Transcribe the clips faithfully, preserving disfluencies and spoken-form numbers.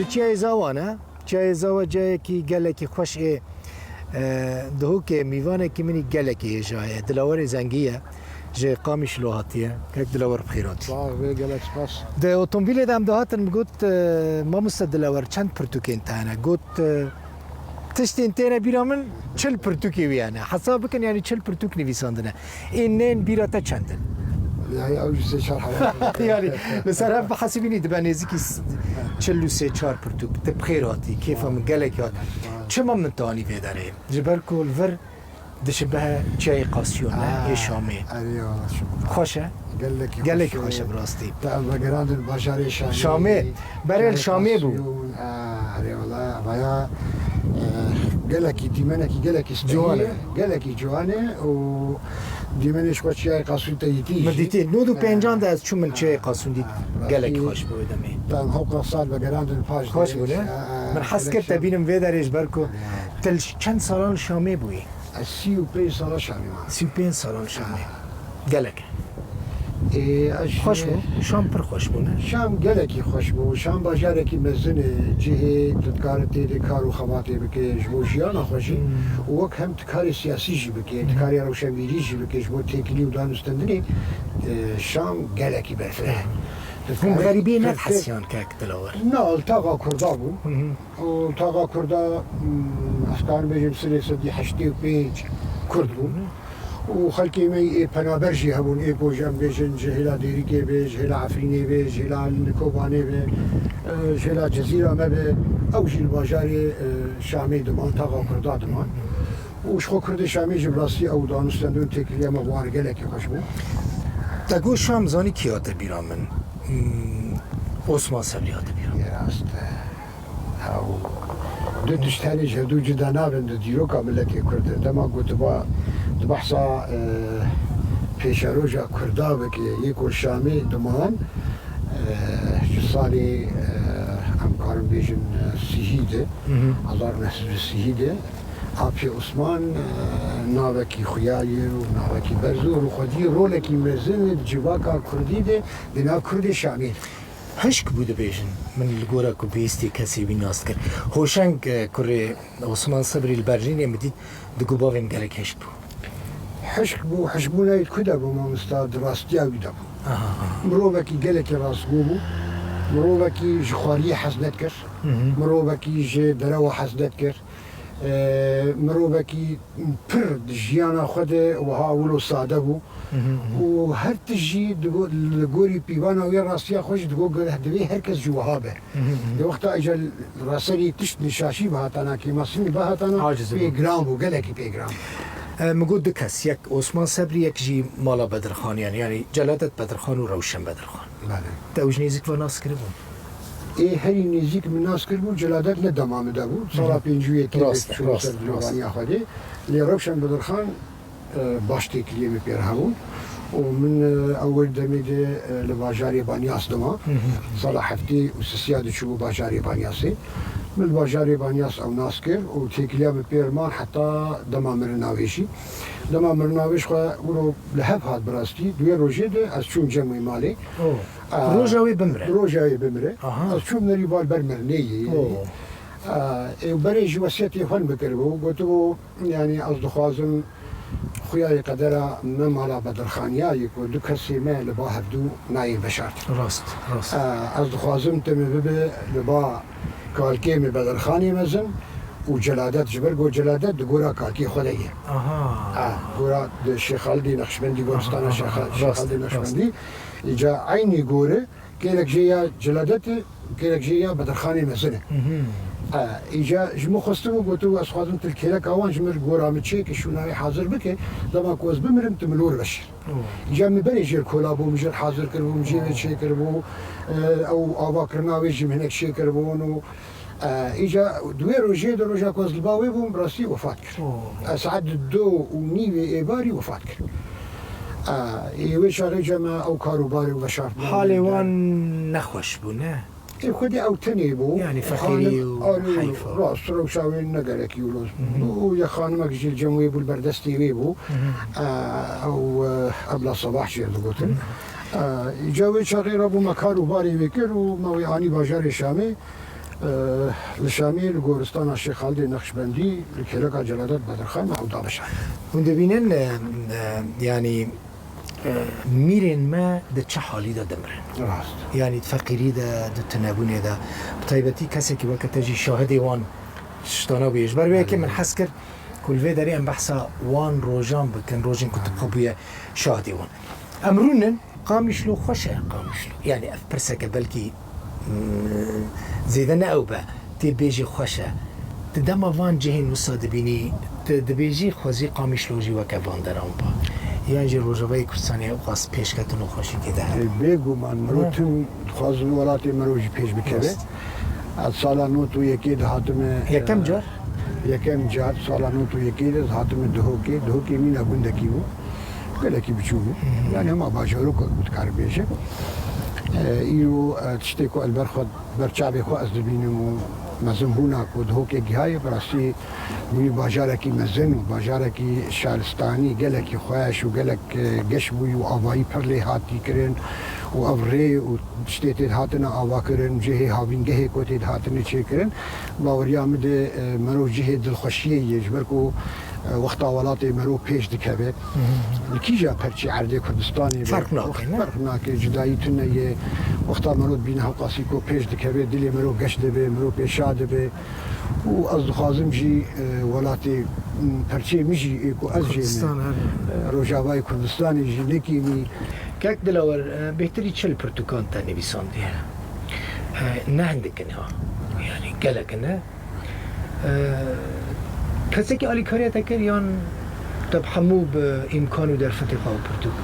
Çiyayê Zawa ne? Çiyayê Zawa cayekî gelekî xweş ê. E, Duhokê mîvanekî min î gelekî hêja ye. Dilawerê Zengî ye. Ji Qamişlo hatiye. Kek Dilawer bi xêr hatî. Sağ ol, gelek spas. Di otomobîlê de em dihatin, min got, e, Mamoste Dilawer, çend pirtûkên te hene? Got, e, Tiştên têne bîra min çil pirtûkê wî hene. Hesab bikin, yanî çil pirtûk nivîsandine. Ê nên bîra te çend in? Yani ew jî sê çar heyvan. Yanî li ser hev bihesibînî dibe nêzîkî s-, çil û sê çar pirtûk. Tu bi xêr hatî, kêfa min gelek hat. Çima min te anî vê derê? Ji ber ku li vir dişibe çiyayê Qasûyê ne, ê Şamê. Erê, wala şukir. Xweş e? Gelekî Gelekî xweş e. Xweş e bi rastî. Te ev vegerandin bajarê Şamê. Şamê. Berê li Şamê bû. Qasûyê, a, erê, wala, vaya, e, gelekî dîmenekî gelekî spehî ye. Ciwan e. Gelekî ciwan e û dîmenê ji xwe çiyayê Qasûn te dîtî jî. Min dîtî. Nod û pêncan de ez çûm, min çiyayê Qasûn dît. Gelekî xweş bû wê demê. Te em hewqa sal vegerandin paş. Xweş bû, ne? Min hez kir te bînim vê derê ji ber ku tu li çend salan li Şamê bûyî? Ez sî û pênc sala Şamê mam. Sî û pênc salan Şamê. Gelek. Ê, ez Xweş bû. Şam pir xweş bû, ne? Şam gelekî xweş bû. Şam bajarekî mezin e. Cihê tu dikarî tê de kar û xebatê bike. Ji bo jiyana xwe jî. Hmm. Û wek hem tu karê siyasî jî bike, tu karê rewşenbîrî jî bike, ji bo têkilî û danûstendinê, e, Şam gelekî berfireh e. Hûn xerîbiyê nehesiyan kek Dilawer? Na, li taxa Kurda bû. Hı hı. Û taxa Kurda, mm, ez karim bêjim sirê sedî heştê û pênc Kurd bûn. Û xelkê me ê penaber jî hebûn, ê ku ji em bêjin ji hêla Dêrikê be, ji hêla Efrînê be, ji hêla Kobanê be, e, ji hêla Cezîra me be, ew jî li bajarê, e, Şamê diman, taxa Kurda diman. Û ji xwe Kurdê Şamê jî bi rastî ew danûstendin têkiliya me bi wan re gelekî xweş bû. Te got Şam, zanî kî hate bîra min? Hmm, Osman Sebrî hate bîra min. Ê rast e. Ew du tişt hene ji hevdû cuda nabin di dîroka miletê Kurd de. Dema ku tu ba-, tu behsa, e, pêşeroja Kurda bike, yê ku Şamê diman, e, ji salê, e, em karin bêjin, e, sihî de, Hı hı. hezar û neh sed û sihî de, Apê Osman, e, navekî xuya ye û navekî berz û xwedî rolekî mezin di civaka Kurdî de, di nav Kurdê Şamê de. Hişk bû dibêjin, min li gora ku bihîstî kesê wî nas dikir. Hoşeng, e, kurê Osman Sebrî li Berlînê min dît, digot bavê min gelek hişk bû. Hişk bû, hişkbûna wî di ku de bû mamosta, di rastiya wî de bû. Aha, aha. Mirovekî gelekî rastgo bû, mirovekî ji xwariyê hez nedikir, Hı hı. mirovekî ji derewa hez nedikir, e, mirovekî pir di jiyana xwe de wiha wilo sade bû. Hı hı, hı. Û her tişt jî digo-, li gorî pîvana wê rastiya xwe jî digo, divê her kes jî wiha be. Hı hı, hı. Di wexta îcar raserî tişt nîşaşî bihatana, kêmasînî bihatana, Aciz bû. Pê giran bû, gelekî pê giran bû. E, min got du kes, yek Osman Sebrî, yek jî mala Bedirxaniyan, yanî Celadet Bedirxan û Rewşen Bedirxan. Belê. Te ew ji nêzîk ve nas kiribû? Ê herî nêzîk min nas kiribû, Celadet ne dema min de bû. Sala Hı hı. pêncî û yekê Rast, de çû rast, ser rast. Ciwaniya xwe de. Lê Rewşen Bedirxan, e, baş têkiliyê min pê re hebûn. Û min, e, ew demê de, e, li bajarê Banyas dima. Hı hı. Sala heftê û sisiya diçûbû bajarê Banyasê. Min li bajarê Banyas ew nas kir û têkiliya min pê re man heta dema mirina wê jî. Dema mirina wê ji xwe wilo li hev hat bi rastî. Di wê rojê de ez çûm cem wê malê. Oh. Aa, Roja wê bimire. Roja wê bimire. Aha. Ez çûm nerî bar ber mirinê yê. Oh. Aa, ê berê jî wesiyetê xwe min kiribû. Gotibû, yanî ez dixwazim xuya yê qedera me mala Bedirxaniya yê ku du kesê me li ba hevdû nayên veşartin. Rast, rast. Aa, ez dixwazim tu min bibe li ba kalkê min Bedirxanê mezin û Celadet, ji ber ku Celadet di gora kalkê xwe de ye. Aha. Aa, gora di Şêx Xalidê Nexşbendî, goristana Aha, Şêx aha, Xal-, Şêx rast, Xalidê rast. Nexşbendî. Îca eynî gore, kêlek jê ya Celadetê, kêlek jê ya Bedirxanê mezin e. Mhm. E, îca ji min xwestibû, gotibû, ez xwazim tu li kêleka wan ji min gora min çêke, şûna wê hazir bike, dema ku ez bimirim, tu min li wir veşêr. Oh. Îca min berê jêr kola bû, min jêr hazir kiribû, min jê wê Oh. çêkiribû, e, ew avakirina wê jî min hinek çêkiribûn û E, îca di wê rojê de, roja ku ez li ba wê bûm, bi rastî wefat kir. Oh. E, saet du û nîvê êvarî wefat kir. E, ê wê çaxê ca me ew karûbarê û veşartina Halê wê wan de. Nexweş bû, ne? Ê, xwedî ew tenê bû. Yani feqîrî Xanim, û arê, heyfa. Rast, rewşa wê ne gelekî wilo Mhm. bû. Û yek xanimek jî li cem wê bû, li ber destê wê bû. Mhm. E, ew, e, Ebla Sebah jê digotin. Mhm. E, îca wê çaxê re bû me karûbarê wê kir û me wê anî bajarê Şamê. Li Şamiyê li goristana Şêx Xalidê Nexşbendî li kêleka Celadet Bedirxan ew dabeşand. Hûn dibînin, e, e, yanî, e, mîrên me di çi halî de dimirin? Rast. Yanî di feqîrî de, di tunebûnê de. Bi taybetî kesekî weke te jî şahidê wan tiştana bûye. Ji ber wê yekê min hez kir ku li vê derê em behsa wan rojan bikin, rojên ku tu qebûye şahidê wan. Em rûnin, Qamişlo xweş e, Qamişlo. Yanî ev pirseke belkî, mm, zêde ne ew be, tê bêjî xweş e. Di dema van cihên wisa dibînî, tu dibêjî xwezî Qamişlo jî weke van deran ba. Yan jî Rojavayê Kurdistanê ew qas pêşketin û xweşî tê de hene. Ê, bêguman, mirov Ha. tim dixwazin welatê mirov jî pêş bikeve. Rast. Ez sala nod û yekê de hatime, Yekem e, car? Yekem car, sala nod û yekê de ez hatime Duhokê. Duhokê mîna gundekî bû. Gelekî biçûk bû. Hı hı. Yani hema bajarok dikare bêje. E, îro, e, tiştê ku ez ber xwe, ber çavê xwe ez dibînim û mezinbûna ku Duhokê gihaye, bi rastî bûyî bajarekî mezin û bajarekî şaristanî, gelekî xweş û gelek, e, geş bûyî û avayî pir lê hatî kirin û ev rê û tiştê tê dihatine avakirin, cihê havîngehê ku tê dihatine çêkirin, baweriya min de, e, mero cihê dilxweşiyê ye, ji ber ku, e, wexta welatê mero pêş dikeve. Hı hı. Li kîja perçî erdê Kurdistanê be, Ferq nake, wext ne? Ferq nake, cudayî tune ye. Wexta mero dibîne hewqasî ku pêş dikeve, dilê mero geş dibe, mero pê şa dibe. Û ez dixwazim jî, e, welatê, m, perçê min jî ê ku ez jê me, Kurdistan, her e, Rojavayê Kurdistanê jî nekîmî. Kek Dilawer, e, bêhtirî çi li pirtûkan te nivîsandiye? E, ne hindik in ha. Yanî gelek in, ne? E, kesekî alîkariya te kir yan te bi hemû bi îmkan û derfetê xwe pirtûk?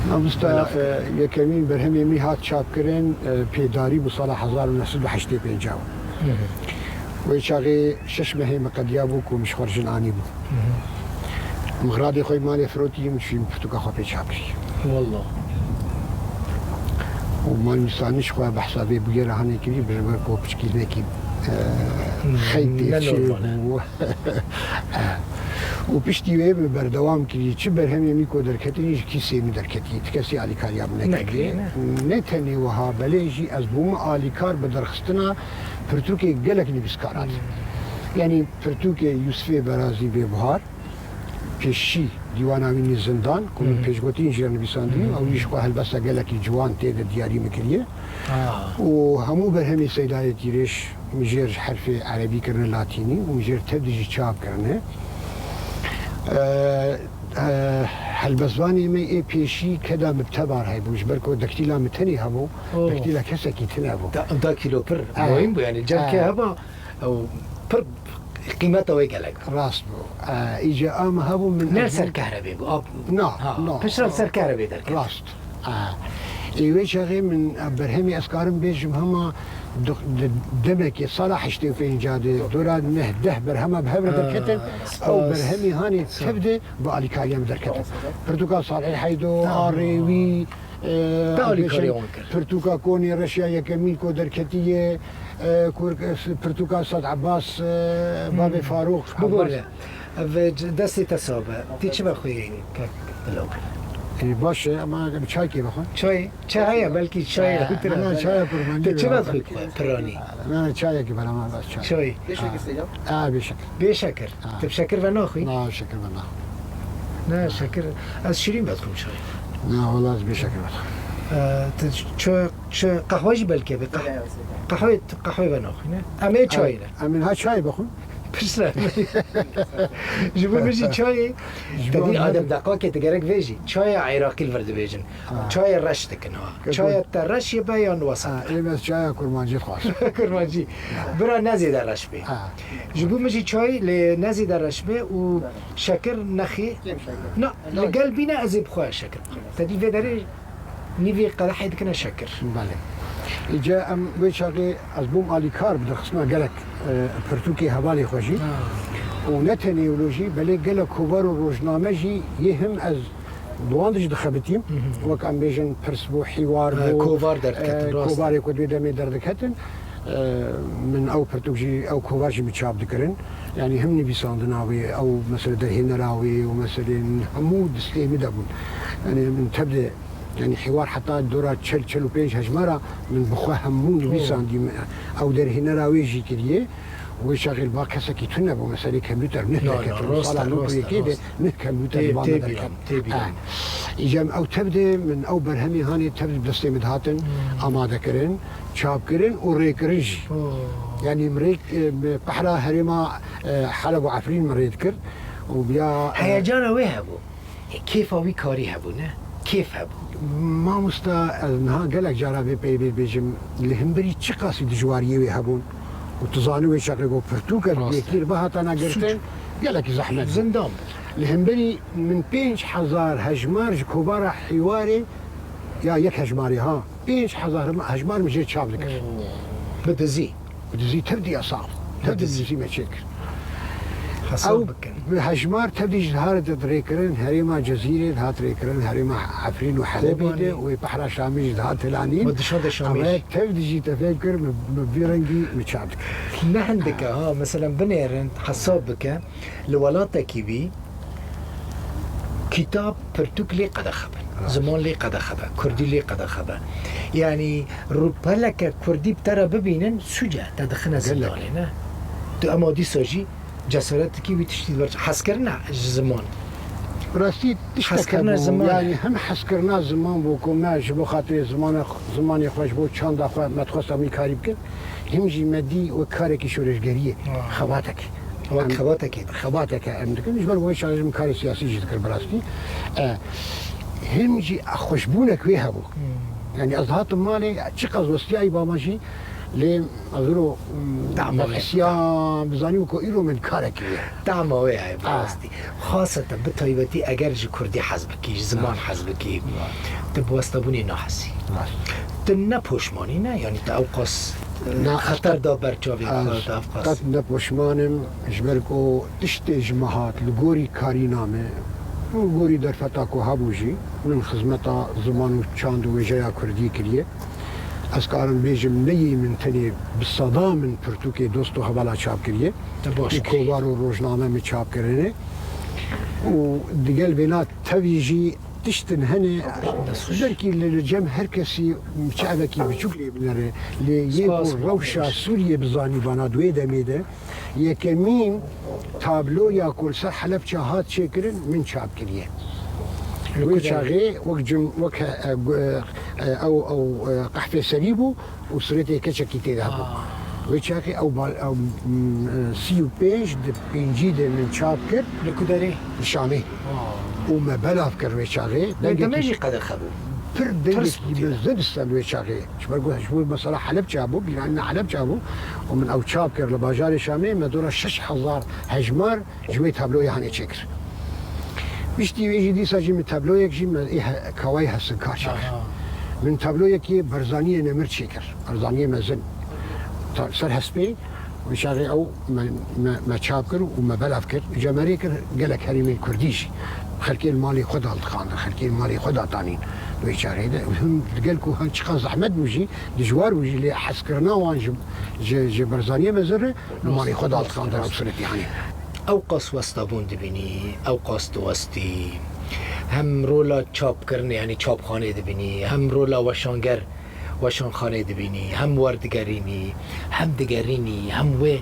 Mamosta, Belaf. e, yekemîn berhemê min hat çapkirin, e, pêdarî bû sala hezar û neh sed û heştê pênc. Hı hı. Wê çaxê şeş mehê min qediya bû ku min ji xwe re jin anîbû. Hı hı. Min xiradê xwe yê malê firotî, min çûyî min pirtûka xwe pê çap kirî. Wallah. Û malnûsanî ji xwe behsa vê bûyera hanê kirî, bi ber ku piçkî nekî, e, Hmm, xeytê ne çê normal e. bû. Û piştî wê min berdewam kirî. Çi berhemê min ku derketî, jî kîsê min derketî. Ti kesî alîkariya min nekiriye. Nekiriye, ne? Ne tenê wiha, belê jî ez bûme alîkar bi derxistina pirtûkê gelek nivîskaran. Hmm. Yanî pirtûkê Yûsifê Berazî Bêbuhar, pêşî dîwana wî nî Zindan, ku min Hı hı. pêşgotî jê re nivîsandiye, Hı hı. ew jî ji xwe helbesta gelekî ciwan tê de diyarî min kiriye. Ah. Û hemû berhemê Seydayê Tîrêş min jê re ji herfê erebî kirine latînî û min jê re tev de jî çap kirine. E, e, helbestvanê me ê pêşî keda min bi tebar hebû, ji ber ku dektîla min tenê hebû, Oh. dektîla kesekî tune bû. Da, da kîlo pir Ah. muhîm bû, yani cem ke Ah. heba, ew pir qîmeta wê gelek bû. Rast bû. E, îca a min hebû min Ne ez ser kehrebê bû. Ab-, Na, ha, na. Piştre ser kehrebê derket. Rast. E, ê wê çaxê min, e, berhemê ez karim bêjim hema du-, di demekê sala heştê û pênc de dora neh deh berhema bi hev re Ha, derketin. Ew spas. berhemê hanê Sağ ol. tev de bi alîkariya min derketin. Pirtûka Salih Heydo, Tamam. Arêwî, e, Te ez alîkariya bêjim, wan kir. pirtûka Konê Reşya yekemîn ku derketiye, e, kur-, pirtûka Sad Abbas, e, Hmm. Babê Farûq, Abbas. Bibore. Ev c-, destê te sax be. Tê çi vexweyî kek Dilawer? E, baş e, ama em çayekê vexwin. Çay, çay heye, belkî çay E, hûtir e. na, çaya kurmancî Tê çi vexwin. vexwî piranî? Na, çayekî bera me bas çay. Çay. Bê şekir seyda? A, bê şekir. Bê şekir. Ha. Tê bi şekir ve naxwî? Na, şekir ve naxwî. Ne, şekir. Ez şirîn vexwim çay. Na, wala ez bê şekir vexwim. E, tê çi, çi qehwe jî belkî be. Qeh-, Belê, ez ê. qehwe, qehwe ve naxwî ne? Em ê çayê ne? Em ê ha çayê vexwin. Piştre. Ji bo min jî çayê, Ji te bo dî min adem deqakê te gerek vê jî. Çaya Iraqî li vir dibêjin. Ha. Çaya reş dikin ha. Ke Çaya ku- te reş yê be yan wesat? Ha, ê me çaya kurmancî xwar. Kurmancî. Bira ne zêde reş bê. Ha. Ji bo min jî çayê lê ne zêde reş bê û şekir nexê. Kêm şekir. Na, li gel bîne ez ê bi xwe şekir bixwim. Te dî vê derê Nîvê qedehê dikine şekir. Belê. Îca em wê çaxê ez bûm alîkar bi derxistina gelek, e, pirtûkê hevalê xwe jî. Ha. Û ne tenê wilo jî, belê gelek kovar û rojname jî yê him ez bi wan de jî dixebitîm. Hı hı. Wek em bêjin pirs bû, hîwar E, bû, kovar derdiketin, e, rast. kovarê ku dê demê derdiketin. E, min ew pirtûk jî, ew kovar jî min çap dikirin. Yanî him nivîsandina wê, ew mesele derhênera wê û meselên hemû destê min de bûn. Yanî min tev de Yanî hêwar heta dora çel, çel û pênc hejmara min bi xwe hemû nivîsandî. Ew derhênera wê jî kiriye. Wê çaxê li ba kesekî tune bû, meselê kompûter nuh derketin. Sala nod û yekê de nuh kompûter li ba me derket. Îca em ew tev de min ew berhemê hanê tev bi destê min dihatin amade kirin, çap kirin û rêkirin jî. Yanî min rêk, e, pehra herêma, e, Heleb û Efrîn min rê dikir û ya, e, Heyecana wê hebû. Kêfa wî karî hebû, ne? Kêf hebû. Mamosta, ez niha gelek cara vê peybê dibêjim, li hemberî çiqasî dijwariyê wê hebûn û tu zanî wê çaxê ku pirtûke bi yekî li ba hatana girtin, gelekî zehmet bû. Zindan bû. Li hemberî min pênc hezar hejmar ji kovara Hîwarê, ya yek hejmarê ha, pênc hezar hejmar min jê çap dikir. Bi dizî. Bi dizî tev dî ya sax. Tev dî dizî me çêkir. Hesab bikin. Ew bi hejmar tev dî ji dihat dirêkirin, herêma Cezîrê dihat rêkirin, herêma Efrîn û Helebê de, Kobanê. Wê pehra Şamê jî dihat hilanîn. Bi dişan de Şamê jî. Ew tev dî jî te fêm kir, min, min vî rengî min çap dikir. Ne hindike ha, meselen binêrin, hesab bike, li welatekî bî, Kitab, pirtûk lê qedexe be. Rast. Ziman lê qedexe be. Kurdî lê qedexe be. Yanî rûpeleke kurdî bi te re bibînin, sûc e, te dixine zindanê, ne? Tu ema dîsa jî cesaret dikî wî tiştî ber hezkirine ji ziman. Rastî tiştek hebû. Hezkirine ziman e. Yanî hem hezkirina ziman bû ku me ji bo xatirê zimana, zimanê xwe, ji bo çanda xwe me dixwest em wî karî bikin. Him jî me dî wek karekî şoreşgeriyê, xebatekê. Wek xebatekê. Xebateke em dikin. Ji ber wê şarê min karê siyasî jî dikir bi rastî. E, him jî xweşbûnek wê hebû. Yanî ez hatim malê, çiqas westiyayî bama jî, lê ez îro, mm, Dama wê. Nefesiya bizanî ku îro min karekî ye. Dama wê heye bi rastî. Xaseten bi taybetî eger ji kurdî hez bikî, ji ziman hez bikî, tu bi westabûnê nahesî. Rast. Tu ne poşmanî ne, yanî tu ewqas, e, xeter da ber çavê xwe, tu ewqas. Qet ne poşman im, ji ber ku tiştê ji me hat, li gorî karîna me, li gorî derfeta ku hebû jî, min xizmeta ziman û çand û wêjeya kurdî kiriye. Ez karim bêjim, ne yê min tenê bi sedan min pirtûkê dost û hevala çap kiriye. Te baş kiriye. Û kovar û rojname min çap kirine. Û digel vêna tevî jî tiştin hene, belkî li, li cem her kesî çavekî biçûk lê binere. Lê yê ku rewşa Sûriyê bizanî bana di wê demê de, yekemîn tabloya ku li ser Helebça hat çêkirin, min çap kiriye. Wê çaxê wek cim-, wek, e, gu-, e, e, ew, ew, e, qehfê serî bû û suretê keçekî tê de hebû. Wê çaxê ew ba-, ew, m, e, sî û pênc di pêncî de min çap kir. Li ku derê? Li Şamê. Û me belav kir wê çaxê. Dengekî jî qedexe bû. Pir dengekî mezin dîsa li wê çaxê. Ji ber ku ji bo mesela Helebça bû, bîranîna Helebça bû û min ew çap kir li bajarê Şamê, me dora şeş hezar hejmar ji wê tabloyê hanê çêkir. Piştî wê jî dîsa jî min tabloyek jî me ê he-, kawayê Hesinkar çêkir. Min tabloyekê Barzaniyê Nemir çêkir. Barzaniyê mezin. Ta-, ser hespê, wê çaxê ew me, me, me çap kir û me belav kir. Îca me rê kir gelek herêmên kurdî jî. Xelkê li malê xwe da dixandin, xelkê li malê xwe da tanîn. Wê çaxê de him digel ku han çiqas zehmet bû jî, dijwar bû jî, lê hezkirina wan ji, ji, ji Barzaniyê mezin re li malê xwe da dixandin ew suretî hanê. Ewqas westabûn dibînî, ewqas diwestî. Hem rola çapkirinê, yanî çapxanê dibînî, hem rola weşanger, weşanxanê dibînî, hem werdigerînî, hem digerînî, hem wê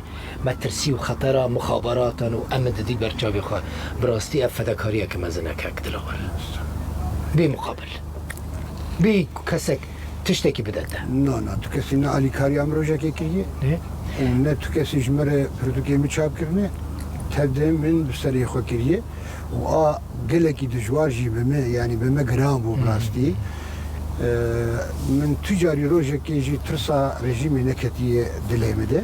metirsî û xetera mixaberatan û em didî ber çavê xwe. Bi rastî ev fedekariyeke mezin e kek Dilawar. Bê muqabil. Bê kesek tiştekî bide te. Na, na, tu kesî ne alîkariya min rojekê kiriye. Ê? Û ne tu kesî ji me re pirtûkê min çap kirine. Tev de min bi serê xwe kiriye. Û a gelekî dijwar jî bi me, yanî bi me giran bû bi rastî. Ee, min tu carî rojekê jî tirsa rejîmê neketiye dilê min de.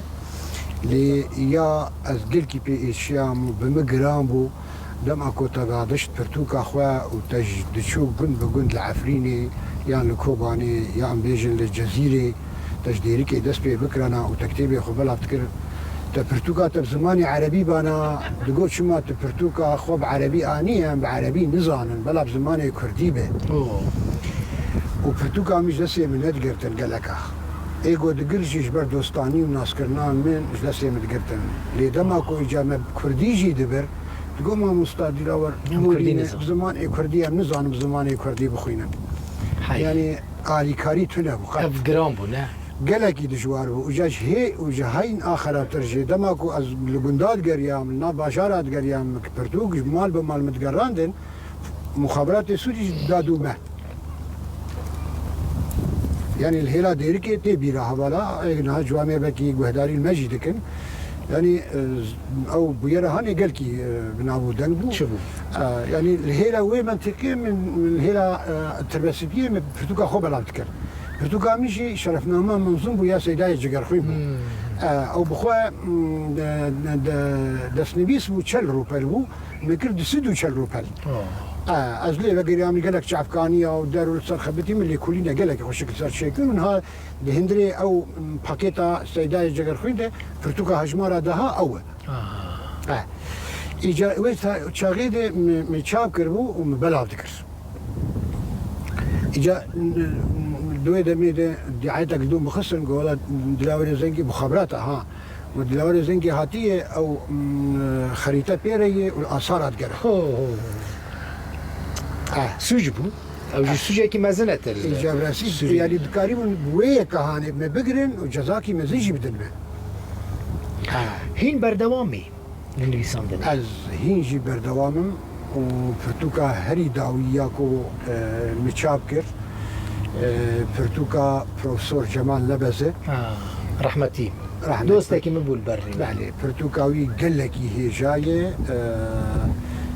Lê ya ez gelkî pê êşiyam û bi min giran bû. Dema ku te dadişt pirtûka xwe û te ji diçû gund bi gund li Efrînê yan li Kobanê yan bêjin li Cezîrê, te ji Dêrikê dest pê bikirana û te kitêbê xwe belav dikir, te pirtûka te bi zimanê erebî bana, digot, çima tu pirtûka xwe bi erebî anî, em bi erebî nizanin, bela bi zimanê kurdî be. Û pirtûka min ji destê min nedigirtin geleka. Ê ku digir jî ji ber dostanî û naskirina min ji destê min digirtin. Lê dema ku îca me bi kurdî jî dibir, digot, mamosta Dîlawer, em kurdî nizanin. Bi zimanê kurdî em nizanin bi zimanê kurdî bixwînin. Hey. Yanî alîkarî tune bû qet. Ev giran bû, ne? Gelekî dijwar bû. Û ca ji hê û ji heyn a xerabtir jî. Dema ku ez li gunda digeriyam, li nav bajara digeriyam, min pirtûk ji mal bi mal min digerandin, muxaberatê Sûrî jî dadû me. Yanî li hêla Dêrikê tê bîra hevala, ê niha ciwamê belkî guhdarî li me jî dikin. Yanî, e, ew bûyera hanê gelkî, e, bi nav û deng bû. Çi bû? E, yanî li hêla wê mentiqê min, min li hêla, e, tirbesîtiyê min pirtûka xwe belav dikir. Pirtûka min jî Şerefname Menzûm bû ya Seydayê Cegerxwîn bû. Hmm. E, ew bi xwe, mm, de, de, de, destnivîs bû, çel rûpel bû. Min kir du sed û çel rûpel. Oh. E, ez lê vegeriyam, gelek çavkaniya û der û li ser xebitî min lêkolîne gelekî xweşik li ser çêkir û niha di hundirê ew, m, pakêta Seydayê Cegerxwîn de pirtûka hejmara daha ew e. Aha. E, îca wê ta-, çaxê de min, min çap kiribû û min belav dikir. Îca, m, m, di wê demê de dîayetek li dû min xistin, got, wela Dilawerê Zengî muxaberata, ha. Û Dilawerê Zengî hatiye, ew, mm, xerîte pê re ye û li asara digere. Ho, ho, ho. Eh. Sûc bû. Ew jî Eh. sûcekî mezin e te li Îca bi rastî, Sûriyê. Yanî dikarîbûn bi wê yeka hanê me bigirin û cezakî mezin jî bidin me. Eh. Hîn berdewam î li nivîsandinê? Ez hîn jî berdewam im. û pirtûka herî dawî ya ku, e, min çap kir, e, pirtûka Profesor Cemal Nebez e. Ha, rehmetî. Rehmetî. Dostekî min bû li ber rî. Belê, pirtûka wî gelekî hêja ye. E,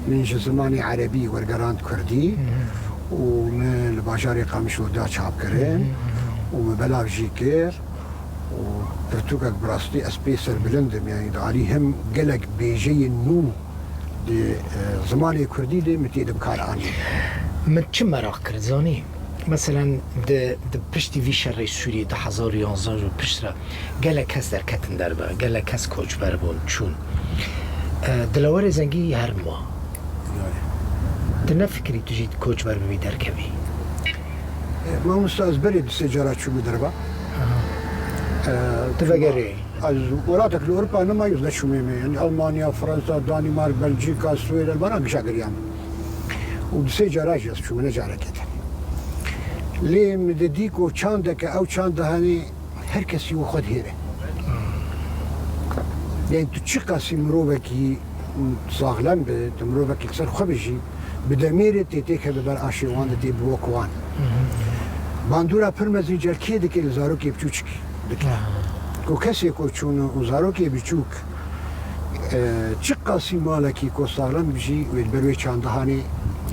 min ji zimanê erebî wergerand kurdî Mhm. û min li bajarê Qamişlo da çap kirin Mhm, mhm. û min belav jî kir. û pirtûkek bi rastî ez pê serbilind im, yanî di alî hem gelek bêjeyên nû di, e, zimanê kurdî de min tê de bi kar anî. Min çi meraq kir, zanî? Meselen, di, di piştî vî şerê Sûriyê du hezar û yanzdeh û piştre gelek kes derketin derve, gelek kes koçber bûn, çûn. E, Dilawerê Zengî her ma. Belê. Tu nefikirî tu jî koçber bibî derkevî? E, mamosta, ez berê du sê cara çûme derve. Aha. E, Tu vegeriyayî? Ez welatek li Ewropa nema, ez neçûme me. Yanî Almanya, Fransa, Danîmark, Belçîka, Swêd, ez bana gişa giriyam. Û du sê cara jî ez çûme, ne carekê te. Lê min didî ku çandeke ew çanda henî her kesî û xwe dihêle. Yanî tu çiqasî mirovekî saxlem bi, tu mirovekî li ser xwe bijî, bi demê re tê têkeve ber aşê wan de tê bi wek wan. Bandora pir mezin car kê dike li zarokê biçûçik dike. Aha. Ku kesê ku çûn û zarokê biçûk, e, çiqasî malekî ku saxlem bijî wê li ber wê çandihanê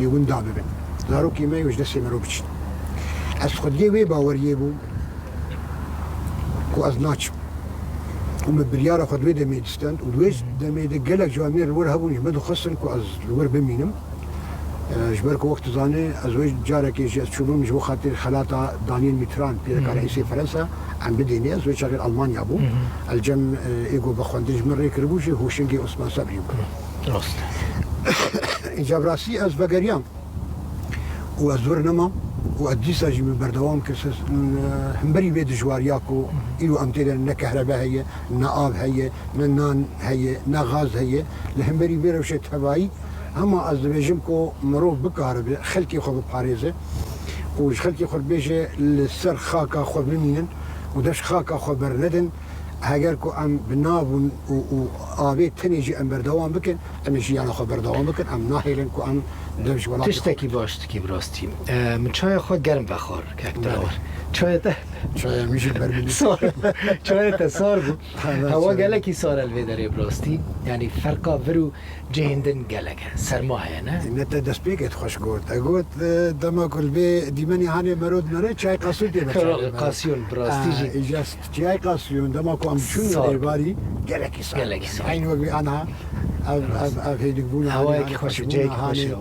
yê winda bibin. Zarokê me yê ji destê mero biçin. Ez xwediyê wê baweriyê bûm. Ku ez naçim. Û min biryara xwe di wê demê distend û di wê demê de gelek ciwanê li wir hebûn ji min dixwestin ku ez li wir bimînim. E, ji ber ku wek tu zanî, ez wê carekê jî ez çûbûm ji bo xatir xelata Daniel Mitterrand, pîreka Hı hı. reîsê Fransa, em bidînê, ez wê çaxê li Almanya bûm. Hı hı. El cem, e, ê ku bi xwendin ji min rê kiribû jî Hoşingê Osman Sebrî bû. Rast. Îca bi rastî ez vegeriyam. Û ez wir nemam û ez dîsa jî min berdewam kir. Siz, e, hemberî vê dijwariya ku îro em tê de ne kehrebe heye, ne av heye, ne nan heye, ne gaz heye. Li hemberî vê rewşê tevayî hema ez dibêjim ku mirov bikaribe xelkê xwe biparêze û ji xelkê xwe bibêje li ser xaka xwe bimînin û dev ji xaka xwe bernedin. Heger ku em bi nav û, û, û avê tenê jî em berdewam bikin, em ê jiyana xwe berdewam bikin, em nahêlin ku em dev ji welatê xwe Tiştekî baş dikî bi rastî. E, min çaya xwe germ vexwar, kek Belê. Dilawer. Çaya te Çaya min jî ber bidî. Sar bû. Çaya te sar bû. Ha, Hewa çaya. gelekî sar e li vê derê bi rastî. Yanî ferqa vir û cihên din gelek e. Serma heye, ne? Ne te destpêkê xweş got. E got, e, dema ku li vê dîmenê hanê mero dinere, çay qasûn tê veşarê. Qasûn, bi rastî jî. E, îca Çiyayê Qasûn, dema ku em çûn Sar. Êvarî, gelekî sar. Gelekî sar. Eyn wek vê aniha, ev, Rast. ev, ev hêdîkbûna Hewayekî hanê, xweş e, xweşbûna cihekî xweş e hanê. Ew.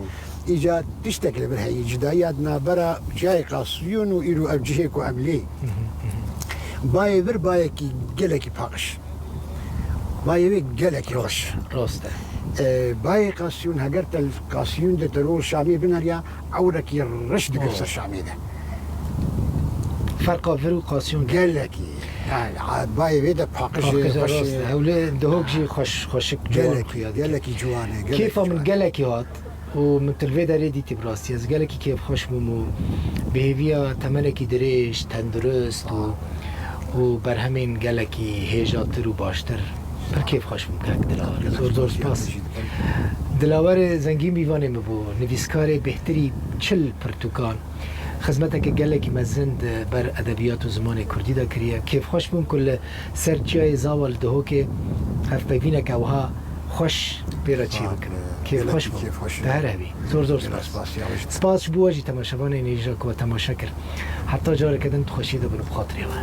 Îca tiştek li vir heye, cudayiya di navbera Çiyayê Qasûn û îro ev cihê ku em lê. Hı hı, hı hı. Bayê vir bayekî gelekî paqij. Bayê wê gelekî xweş. Rast e. Ee, bayê Qasûn, heger te li Qasûn de te rol Şamê bineriya, ewrekî reş digir Oh. ser Şamê de. Ferqa vir û Qasûn de. Gelekî. Yani, a, bayê wê de paqijê Paqijê xweş rast e. e. Hewlê dihok jî xweş, xweşik ciwan Gelekî, xuya dike. gelekî ciwan e, gelekî Kêfa min ciwan e. gelekî hat. Û min tu li vê derê dîtî bi rastî. Ez gelekî kêfxweş bûm û bi hêviya temenekî dirêj, tendurist û, û berhemên gelekî hêjatir û baştir. Pir kêfxweş bûm kek Dilawer. Zor zor spas. Dilawerê Zengîn mîvanê min bû. Nivîskarê bêhtirî çil pirtûkan. Xizmeteke gelekî mezin di ber edebiyat û zimanê kurdî de kiriye. Kêfxweş bûm ku li ser çiyayê Zawa li Duhokê hevpeyvîneke wiha xweş pê re çêbikim. Kêfxweş bûm. Te her hebî. Zor zor spas. Spas ji bo we jî temaşevanên hêja ku we temaşe kir. Heta careke din di xweşiyê de bin û bi xatirê we.